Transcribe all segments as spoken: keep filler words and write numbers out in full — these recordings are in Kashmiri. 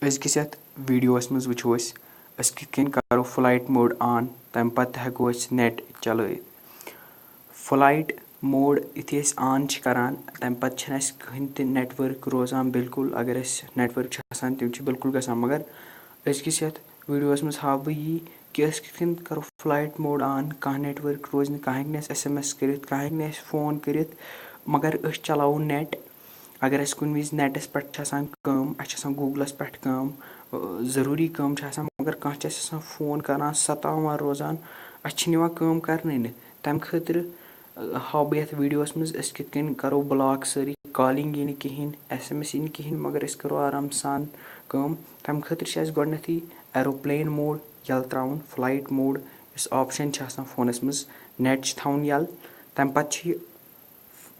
أزکِس یَتھ ویٖڈیوَس منٛز وٕچھو أسۍ، أسۍ کِتھ کٔنۍ کَرو فٕلایِٹ موڈ آن، تَمہِ پَتہٕ ہٮ۪کو أسۍ نٮ۪ٹ چَلٲیِتھ۔ فٕلایِٹ موڈ یُتھُے أسۍ آن چھِ کَران، تَمہِ پَتہٕ چھِنہٕ اَسہِ کٕہٕنۍ تہِ نٮ۪ٹؤرٕک روزان بِلکُل۔ اگر اَسہِ نٮ۪ٹؤرٕک چھِ آسان، تِم چھِ بِلکُل گژھان، مگر أزکِس یَتھ ویٖڈیوَس منٛز ہاوٕ بہٕ یی کہِ أسۍ کِتھ کٔنۍ کَرو فٕلایِٹ موڈ آن۔ کانٛہہ نٮ۪ٹؤرٕک روزِ نہٕ، کانٛہہ ہیٚکہِ نہٕ اَسہِ ایس ایم ایس کٔرِتھ، کانٛہہ ہیٚکہِ نہٕ اَسہِ فون کٔرِتھ، مگر أسۍ چلاوو نٮ۪ٹ۔ اگر اَسہِ کُنہِ وِزِ نٮ۪ٹَس پٮ۪ٹھ چھِ آسان کٲم، اَسہِ چھِ آسان گوٗگلَس پٮ۪ٹھ کٲم، ضروٗری کٲم چھِ آسان، مگر کانٛہہ چھِ اَسہِ آسان فون کَران، سَتاوان روزان، اَسہِ چھِنہٕ یِوان کٲم کَرنٕے نہٕ۔ تَمہِ خٲطرٕ ہاوٕ بہٕ یَتھ ویٖڈیوَس منٛز أسۍ کِتھ کٔنۍ کَرو بٕلاک سٲری، کالِنٛگ یی نہٕ کِہیٖنۍ، ایس ایم ایس یی نہٕ کِہیٖنۍ، مگر أسۍ کَرو آرام سان کٲم۔ تَمہِ خٲطرٕ چھِ اَسہِ گۄڈٕنٮ۪تھٕے ایروپلین موڈ یَلہٕ ترٛاوُن، فٕلایِٹ موڈ یُس آپشَن چھِ آسان فونَس منٛز، نٮ۪ٹ چھِ تھاوُن یَلہٕ، تَمہِ پَتہٕ چھِ یہِ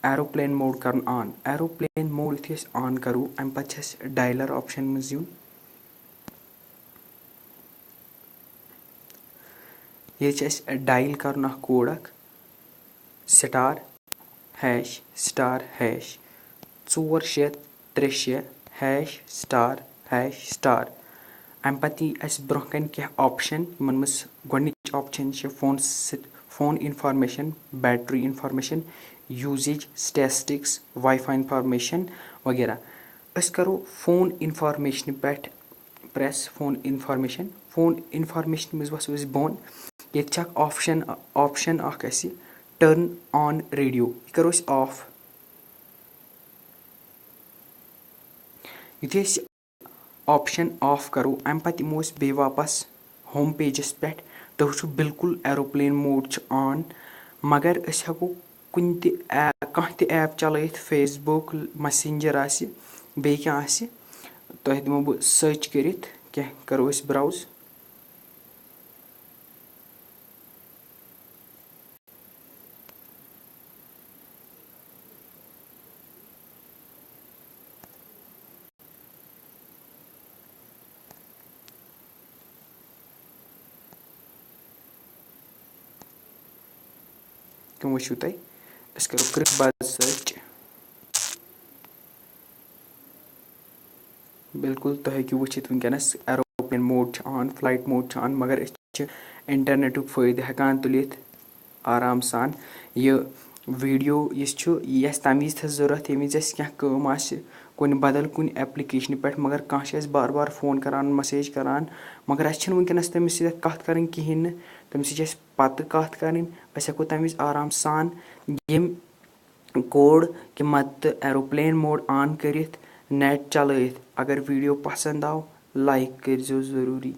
ایروپلین موڈ کَرُن آن۔ ایروپلین موڈ یُتھُے أسۍ آن کَرو، اَمہِ پَتہٕ چھِ اَسہِ ڈایلَر آپشَن منٛز یُن۔ ییٚتہِ چھِ اَسہِ ڈایِل کَرُن اَکھ کوڈ اَکھ، سٹار ہیش سٹار ہیش ژور شےٚ ترٛےٚ شےٚ ہیش سٹار ہیش سٹار۔ اَمہِ پَتہٕ یی اَسہِ برٛونٛہہ کَنہِ کینٛہہ آپشَن، یِمَن منٛز گۄڈٕنِچ آپشَن چھِ فون سِٹ-، phone information, battery information, usage statistics, WiFi information وغیرہ۔ أسۍ کَرو فون اِنفارمیشنہِ پٮ۪ٹھ پرٛٮ۪س، فون اِنفارمیشَن۔ فون اِنفارمیشنہِ منٛز وَسو أسۍ بۄن۔ ییٚتہِ چھِ اَکھ آپشَن، آپشَن اَکھ اَسہِ، ٹٔرٕن آن ریڈیو، یہِ کَرو أسۍ آف۔ یُتھُے أسۍ آپشَن آف کَرو، اَمہِ پَتہٕ یِمو أسۍ بیٚیہِ واپَس ہوم پیجَس پٮ۪ٹھ۔ تُہۍ وٕچھِو بِلکُل ایروپلین موڈ چھُ آن، مگر أسۍ ہٮ۪کو کُنہِ تہِ ایپ، کانٛہہ تہِ ایپ چلٲیِتھ، فیس بُک، میسنجر آسہِ، بیٚیہِ کینٛہہ آسہِ، تۄہہِ دِمو بہٕ سٔرٕچ کٔرِتھ، کینٛہہ کَرو أسۍ براوز۔ تِم وٕچھِو تُہۍ۔ أسۍ کَرو کرٛک بز سٔرٕچ۔ بِلکُل، تُہۍ ہیٚکِو وٕچھِتھ وٕنکیٚنَس ایروپلین موڈ چھُ آن، فلایٹ موڈ چھُ آن، مگر أسۍ چھِ اِنٹرنیٹُک فٲیدٕ ہٮ۪کان تُلِتھ آرام سان۔ یہِ ویٖڈیو یُس چھُ، یہِ اَسہِ تَمہِ وِزِ تھٲو ضوٚرَتھ، ییٚمہِ وِزِ اَسہِ کینٛہہ کٲم آسہِ کُنہِ بدل کُنہِ ایپلیکیشنہِ پٮ۪ٹھ، مگر کانٛہہ چھُ اَسہِ بار بار فون کَران، مسیج کَران، مگر اَسہِ چھِنہٕ وٕنکیٚنَس تٔمِس سۭتۍ کَتھ کَرٕنۍ کِہیٖنۍ نہٕ، تٔمِس سۭتۍ چھِ اَسہِ پَتہٕ کَتھ کَرٕنۍ۔ أسۍ ہٮ۪کو تَمہِ وِزِ آرام سان ییٚمہِ کوڈ کہِ مدتہٕ ایروپلین موڈ آن کٔرِتھ نیٹ چلٲیِتھ۔ اگر ویڈیو پسند آو، لائک کٔرزیو ضروٗری۔